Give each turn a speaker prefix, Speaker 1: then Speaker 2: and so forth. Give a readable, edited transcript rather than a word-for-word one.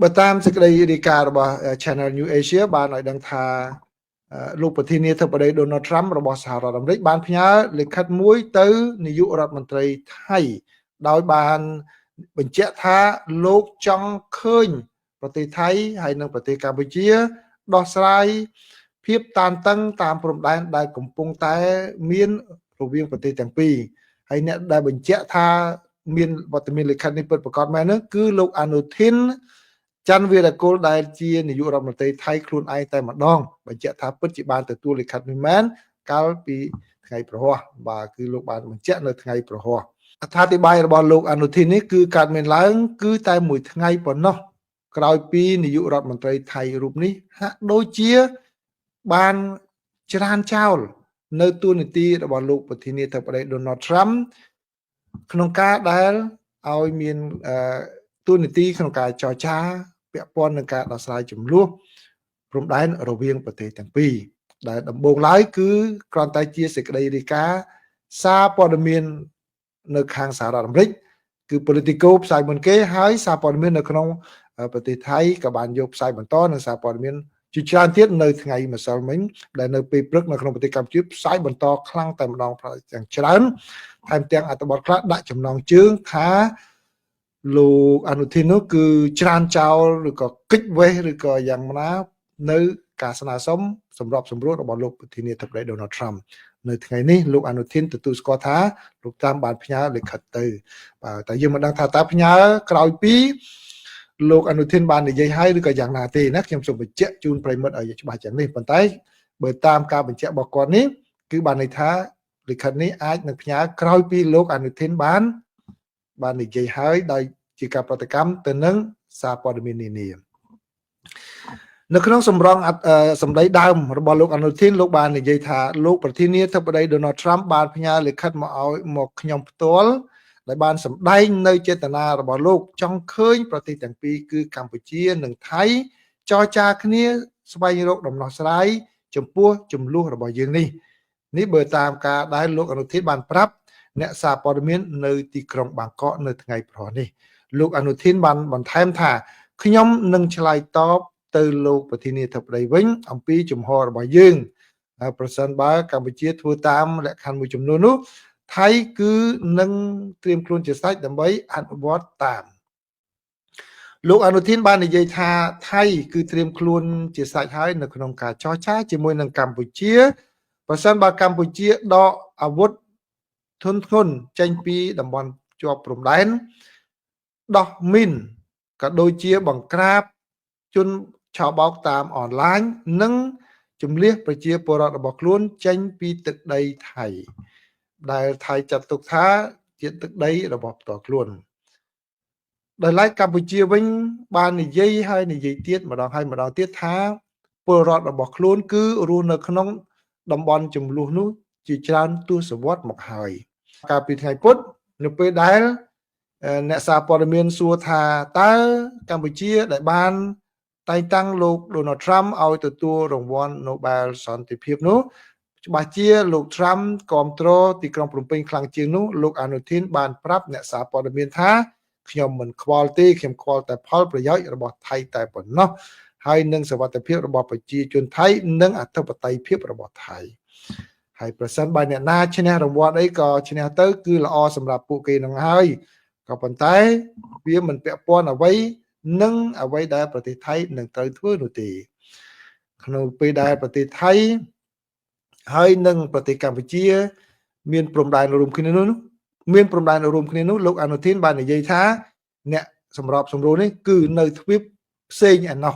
Speaker 1: បើតាមសេចក្តីរាយការណ៍របស់ Channel New Asia បានឲ្យដឹងថាលោកប្រធានាធិបតី Donald Trump របស់សហរដ្ឋអាមេរិកបានផ្ញើលិខិតមួយទៅនាយករដ្ឋមន្ត្រីថៃដោយបានបញ្ជាក់ថាលោកចង់ឃើញប្រទេសថៃហើយនិងប្រទេសកម្ពុជាដោះស្រាយភាពតានតឹងតាមព្រំដែនដែលកំពុងតែមានរវាងប្រទេសទាំងពីរហើយអ្នកដែលបញ្ជាក់ថាមានវត្តមានលិខិតនេះពិតប្រាកដមែននោះគឺលោកអានុធីនច័ន្ទវីរគុលដែលជានាយករដ្ឋមន្ត្រីថៃខ្លួនឯងតែម្ដងបញ្ជាក់ថាពិតជាបានទទួលលិខិតនេះមែនកាលពីថ្ងៃព្រហស្បតិ៍បាទគឺលោកបានបញ្ជាក់នៅថ្ងៃព្រហស្បតិ៍អត្ថាធិប្បាយរបស់លោកអានុធីននេះគឺកើតមានឡើងគឺតែមួយថ្ងៃប៉ុណ្ណោះក្រោយពីនាយករដ្ឋមន្ត្រីថៃរូបនេះហាក់ដូចជាបានច្រានចោលនៅតួនាទីរបស់លោកប្រធានាធិបតី Donald Trump ក្នុងការដែលឲ្យមានតួនាទីក្នុងការចរចាពាក់ព័ន្ធនឹងការដោះស្រាយជម្លោះព្រំដែនរវាងប្រទេសទាំងពីរដែលដំបូងឡើយគឺគ្រាន់តែជាសេចក្តីរាយការណ៍សារព័ត៌មាននៅខាងសហរដ្ឋអាមេរិកគឺ Politico ផ្សាយមុនគេហើយសារព័ត៌មាននៅក្នុងប្រទេសថៃក៏បានយកផ្សាយបន្តនិងសារព័ត៌មានជាច្រើនទៀតនៅថ្ងៃម្សិលមិញដែលនៅពេលព្រឹកនៅក្នុងប្រទេសកម្ពុជាផ្សាយបន្តខ្លាំងតែម្ដងយ៉ាងច្រើនថែមទាំងអត្ថបទខ្លះដាក់ចំណងជើងថាលោកអនុធីននោះគឺច្រានចោលឬក៏គិចវេះឬក៏យ៉ាងណានៅការស្នើសុំសម្របសម្រួលរបស់លោកប្រធានាធិបតី Donald Trump នៅថ្ងៃនេះលោកអនុធីនទទួលស្គាល់ថាលោកត្រាំបានផ្ញើលិខិតទៅបាទតែយើងមិនដឹងថាតើផ្ញើក្រោយពីលោកអនុធីនបាននិយាយហើយឬក៏យ៉ាងណាទេណាខ្ញុំសូមបញ្ជាក់ជូនប្រិយមិត្តឲ្យច្បាស់ជាងនេះប៉ុន្តែបើតាមការបញ្ជាក់របស់គាត់នេះគឺបានន័យថាលិខិតនេះអាចនឹងផ្ញើក្រោយពីលោកអនុធីនបានបាននិយាយហើយដោយជាការប្រតិកម្មទៅនឹងសារព័ត៌មាននានានៅក្នុងសម្រងសម្ដីដើមរបស់លោកអនុធីនលោកបាននិយាយថាលោកប្រធានាធិបតី Donald Trump បានផ្ញើលិខិតមកឲ្យមកខ្ញុំផ្ទាល់ដែលបានសម្ដែងនៅចេតនារបស់លោកចង់ឃើញប្រទេសទាំងពីរគឺកម្ពុជានិងថៃចរចាគ្នាស្វែងរកដំណោះស្រាយចំពោះចំនួនរបស់យើងនេះនេះបើតាមការដែលលោកអនុធីនបានប្រាប់អ្នកសារព័ត៌មាននៅទីក្រុងបាងកកនៅថ្ងៃព្រហស្បតិ៍នេះលោកអនុធីនបានបន្ថែមថាខ្ញុំនឹងឆ្លើយតបទៅលោកប្រធានាធិបតីវិញអំពីជំហររបស់យើងប្រសិនបើកម្ពុជាធ្វើតាមលក្ខខណ្ឌមួយចំនួននោះថៃគឺនឹងត្រៀមខ្លួនជាស្រេចដើម្បីអនុវត្តតាមលោកអនុធីនបាននិយាយថាថៃគឺត្រៀមខ្លួនជាស្រេចហើយនៅក្នុងការចរចាជាមួយនឹងកម្ពុជាប្រសិនបើកម្ពុជាដកអាវុធធុនធ្ងន់ចេញពីតំបន់ជាប់ព្រំដែនដោះមីនក៏ដូចជាបង្ក្រាបជនឆោបោកតាមអនឡាញនិងជំលះប្រជាពលរដ្ឋរបស់ខ្លួនចេញពីទឹកដីថៃដែលថៃចាត់ទុកថាជាទឹកដីរបស់ផ្ទាល់ខ្លួនដោយឡែកកម្ពុជាវិញបាននិយាយហើយនិយាយទៀតម្ដងហើយម្ដងទៀតថាពលរដ្ឋរបស់ខ្លួនគឺរស់នៅក្នុងតំបន់ចំនួននោះជាច្រើនទសវត្សរ៍មកហើយកាលពីថ្ងៃពុធនៅពេលដែលអ្នកសារព័ត៌មានសួរថាតើកម្ពុជាដែលបានតែងតាំងលោក Donald Trump ឲ្យទទួលរង្វាន់ Nobel សន្តិភាពនោះច្បាស់ជាលោក Trump គ្រប់គ្រងទីក្រុងភ្នំពេញខ្លាំងជាងនោះលោកអនុធីនបានប្រាប់អ្នកសារព័ត៌មានថាខ្ញុំមិនខ្វល់ទេខ្ញុំខ្វល់តែផលប្រយោជន៍របស់ថៃតែប៉ុណ្ណោះហើយនឹងសុវត្ថិភាពរបស់ប្រជាជនថៃនិងអធិបតេយ្យភាពរបស់ថៃហើយប្រសិនបើអ្នកណាឈ្នះរង្វាន់អីក៏ឈ្នះទៅគឺល្អសម្រាប់ពួកគេនឹងហើយក៏ប៉ុន្តែវាមិនពាក់ព័ន្ធអ្វីនឹងអ្វីដែលប្រទេសថៃនឹងត្រូវធ្វើនោះទេក្នុងពេលដែលប្រទេសថៃហើយនិងប្រទេសកម្ពុជាមានព្រំដែនរួមគ្នានោះមានព្រំដែនរួមគ្នានោះលោកអនុធីនបាននិយាយថាអ្នកសម្របសម្រួលនេះគឺនៅទ្វីបផ្សេងឯណោះ